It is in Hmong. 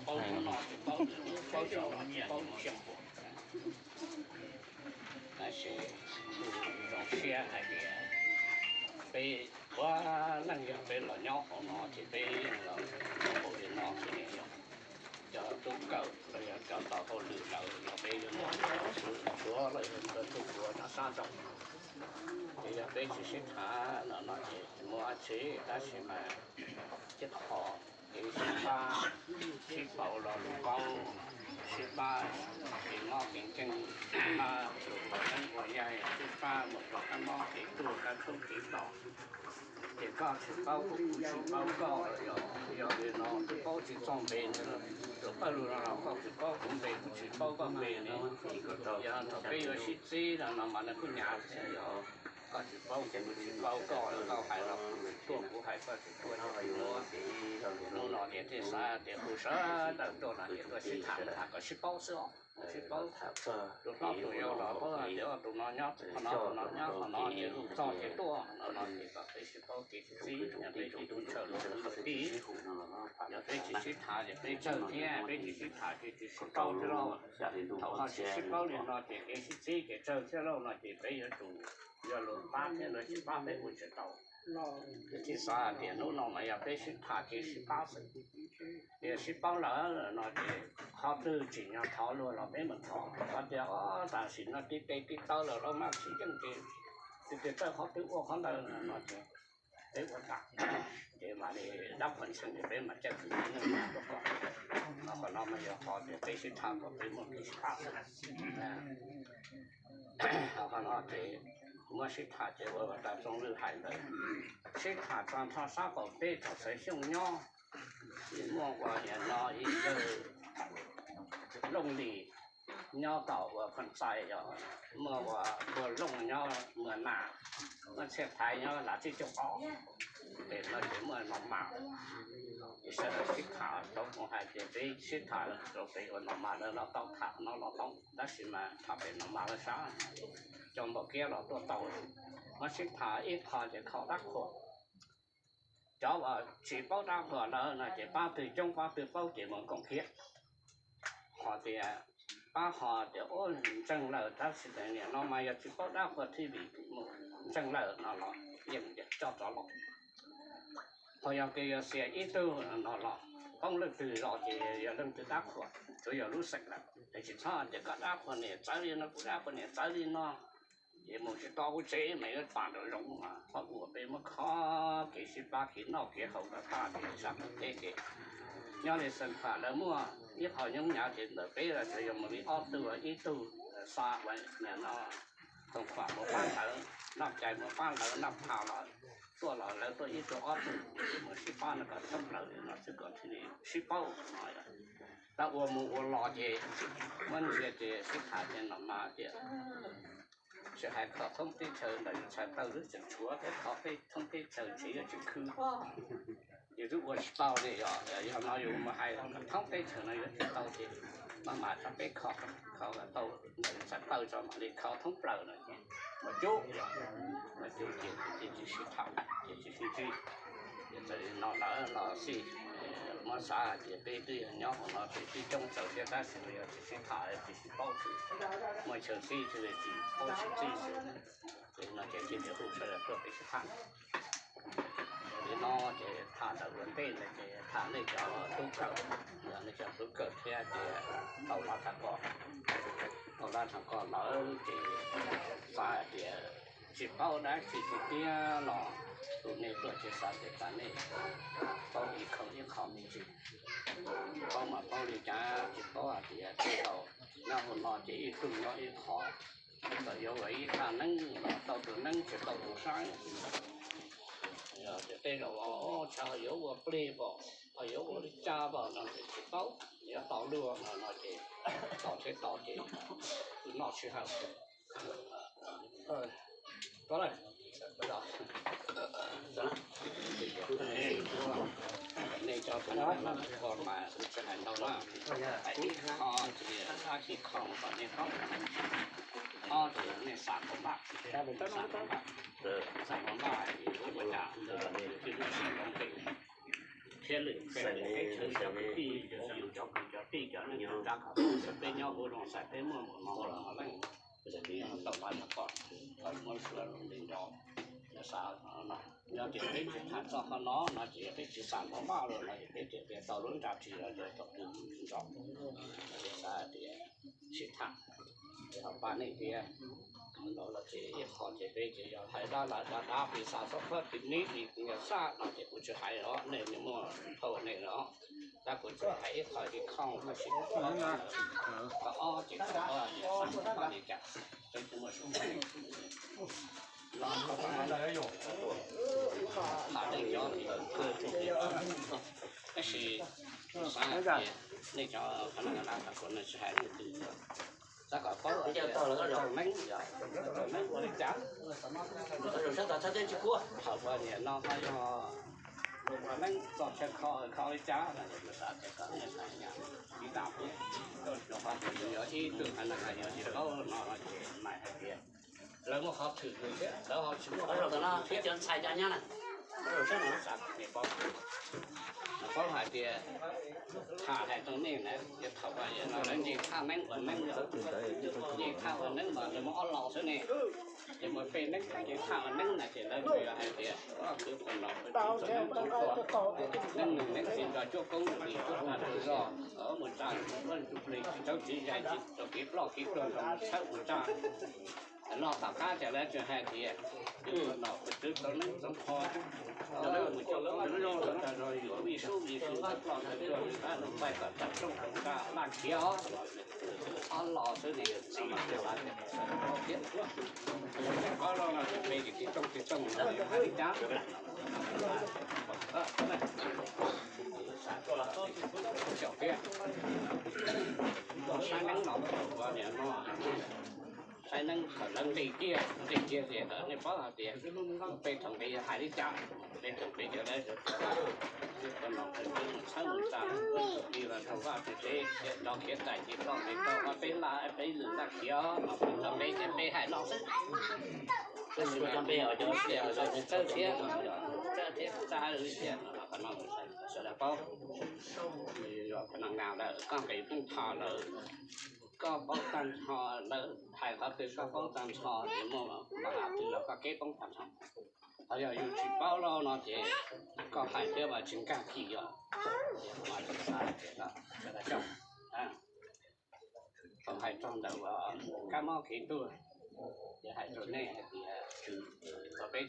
paub hnub no tsis paub lwm hnub, paub xyoo no tsis paub lwm xyoo. Tab sis kuj zoo siab hais tias peb ua neej yog peb los nyob hauv no ces peb yeej los nyob hauv li no xwb ne yog. Cov tub kawm los yog cov tau hauj lwm lawm los peb yuav muaj tshuav los yog cov tub ua cov sab nraud. Ces yog peb tsis sib tham no no ces tsis muaj dab tsi, tab sis mas tib qho kev sib pab, sib pauv lo lus paub, sib pab kev mob kev nkeeg, sib pab ua neeb ua yaig, sib pab mus rau kab mob kev tuag kab tshoob kev tos. Ces koj tsis paub kuv, kuv tsis paub koj, yog li no twb paub tsis txog npe, tus pawg lug no los koj tsis paub kuv npe, kuv tsis paub koj npe ne. Yog thaum peb yuav sib txib no no mas nws kuj nyav thiab, yog koj tsis paub kuv, kuv tsis paub koj, koj hais los kuv tsis tuaj, kuv hais koj tsis tuaj, ces hnub no ces thiaj xav tias hu sawv daws tuaj no ces tuaj sib tham, tham kom sib paub xwb os. Sib paub, tus hlob tus yau los paub hais tias tus no nyob qhov no, tus no nyob qhov no, ces hu txog ces tuaj no no ces kom peb sib paub kev sib txib, peb tib tug ntshaw lus tib. Yog peb tsis sib tham ces peb tsawg thiab, peb tsis sib tham ces tsis sib paub thiab lauj. Thaum ho tsis sib paub li no ces kev sib txib ces tsawg thiab lauj no ces peb yuav tsum yog luag pab thiab, luag tsis pab peb ua tsis tau. Thiaj xav hais tias hnub no mas yog peb sib tham ces sib pab xwb. Yog sib paub lawm no ces qhov twg tsim nyog thov luag los peb mus thov, qhov tias o tam sim no tib teg tib taw lawm los mas tsis yeej ces, tus tias tawj qhov twg ua qhov ntawd no ces peb ua tag, ces mam li dab qhuas ntsees ces peb mam caij kwv tij neej mas tuaj kom. Qhov no mas yog qhov tias peb sib tham kom peb muaj kev sib pab xwb. Qhov no ces muab sib tham ces ua tas txooj lwm hais ntawd, sib tham txog nrho sab qaum teb thaum Xaiv Xyooj nyob, muaj ua niam no ib yawg Looj Lis nyob tom ua Phooj Xais, muaj ua Npuag Looj nyob Muas Nas, muaj Txhiaj Thaiv nyob Lav Tsib Caug Ob. Pem no ces muaj Nom Mas, ces sawv daws sib tham tau mus hais tias peb sib tham rau pem ua Nom Mas lawv los tau, tham no los tau, tab sis mas tham pem Nom Mas lawv sab, cov npaum kiab los tuaj tau. Muab sib tham ib qho ces kho dab qhuas. Cov uas tsis paub dab qhuas lawm no ces pab twg coob pab twg paub ces mus koom thiab. Ho tias pab ho tias ua ntseeg lawm tab sis niam no mas yog tsis paub dab qhuas thiaj li mus ntseeg lawm no los yeej coj rov los. Ho yog tias yog xiam ib tug no los poob leej twg los ces yog leej twg dab qhuas, tsuav yog lub xeem lawm es tsis txhob tias koj dab qhuas niam txawv li no, kuv dab qhuas niam txawv li no, ces mus tsis tau hauv tsev mas yuav pam nraum zoov mas qhov uas peb muab kho kev sib pab kev noj kev haus kom tag ces sab qaum teb ces nyob li Xeev Khuam lawv muaj ib qho nyob nyav ces ntawm peb los tsuas yog mus li ob tug ib tug xa ua niam no, Xeev Khuam mus pab lawv noj cai, mus pab lawv noj pha los tuaj los lawv tuaj ib tug ob tug, mus sib pab no kom thoob plaws li no xwb kom thiaj li sib paub no. Tab ua mus ua los ces muab ntsia ces sib tham ces Nom Mas tias tsis hais kho thoob teb chaws ntawm yus txhais taw xwb tseem tshuav thiab kho peb thoob teb chaws ntshe yuav tsis khwv. Yus twb ua tsis tau li os, yog no yus mus hais thoob teb chaws no yuav tsis tau ces maj mam tso peb kho, kho kom tau ntawm yus txhais taw tso mam li kho thoob plaws no ces ua cub, ua cub ces tsis sib tham, ces tsis sib ntsib. Ces txawm li no lawm los xij, muab xav hais tias peb twb yog nyob hauv no ces twb coob txawv thiab tab sis yog tsis sib tham tsis sib paub xwb, muaj chaw xij xwb li tsis paub sib txib xwb. Ces no ces cia li hu sawv daws tuaj peb sib tham. Li no ces tham ntawm ua ntej ntawd ces tham nej cov tub kawm, yog nej cov tub kawm thiab ces tau lab tham koj, tau lab tham koj lawm ces xav hais tias tsis paub dab tsi tiag tiag los tus nej tuaj ces xav tias tas nej paub ib qho ib qho me ntsis, paub mas paub li cas tsis paub hais tias tej zaum nyob hauv no ces ib tug nyob ib qho, txawm yuav ua ib thaj neeb los tau tus neeb tsis tau tus saib. Yog tias tej zaum tsam yuav ua plig pom, yuav ua li cas pom no ces tsis paub, yuav tau luag no no ces tau thiab tau ces noj sij hawm. Nej cov tus no mas kuv tsis hais ntau na, hais ib qho ces dab tsi qho kom nej paub, ob ces nej xav tau npaj, xav tau npaj, xav tau npaj ces lub ua cas twb tsis zoo pem. thiab lwm peb teb chaws cov kwv tij, yus cov kwv cov tij cov neej tsa kom peb nyob ua zoo xaiv peb muaj npaum no los leej tau pab yog pom tau muab suav li nrau xav no. Yog tias peb tsis tham txog qhov no no ces peb tsis xav npaum maj los no ces peb tias peb tau lub nra ris los yog tau twg nrau. Peb xav tias sib tham, ho pab nej tias nrau los ces ib qho ces peb ces yog hais dab lam dab dab pis xav txhob khawb tim nib li yog sab no ces kuv tsis hais os, nej muaj phau nej los. Tab kuv tsuas hais ib qho ib khooj tab sis qhov ob ces qhov ob ces xav qhov li cas, peb tsis muaj sub los qhov nej cov li ntawd kawg, tab sis xav hais tias nej cov qhov no na kuv tsis hais leej twg, xav kom paub tias rau neeb, rau neeb ua li cas, thaum ua niam no ho yog ua neeb txog chaw kho kho li cas no ces kuv xav tias kom nej tham li cas, rau qhov tias yus yog ib tug qhov no yog tsis paub no ces mas hais tias lawv muaj qhov thwm thiab lawv ho tsis muaj qhov thwm thiab. Xav kom nej paub, paub hais tias tham hais rau nej na, ces thaum ua niam no lawv nce thaj neeb ua neeb, nce thaj ua neeb mas lawv muaj ob los xwb ne, ces muaj peb neeb nce thaj ua neeb na ces lawv tsuas yog hais tias kwv qhov no, neeb nws neeb txiv nrog cuab koob li cuab tag rau zog mus tsa, ua tus plig tsis txawj txiv zais tsis tau kev ploj kev tuag nrog txhawb mus tsa. Los tom qab ces lawv tsuas hais tias kwv qhov no kwv twb tau neeb txoov qhov, mus cuab koob tag zog yuav vij sub vij sub tawg ploj tawg tuag, lub paib kom tawm rooj tawm tsa laj khiav os. Ob los xwb ne, txiv mas thiab, thiab, thiab, ob los no ces peb ces tib rooj tib rooj no li cas xav thiab, saib neeb los ua niam no, saib neeb thaum lawv nqis kiag nqis kiag ces nej paub hais tias peb thaum nqis hais li cas, peb thaum nqis ces lawv txhawb mus tsa, li los rau vaj tsev tsev, rov khiav txais ces ploj nqis rau qhov peb laj peb lwm laj khiav os, thaum nqis ces peb hais no xwb. Tab sis mas peb tsis txawj thiab, txawj thiab txawj li thiab, qhov no sawv daws paub. Yog qhov no nas lawm koj nqis poob tho lawm, koj paub tag nrho lawm, hais qhov twg koj paub tag nrho ces muaj mas hais twg los koj kev poob tag nrho. Ho yog yus tsis paub lawm no ces koj hais thiab mas tsis nkag kis yog, mas tsis xav tias sawv daws coj. Thaum hais txog ntawm kab mob kev tuag, ces hais rau nej hais tias, thaum peb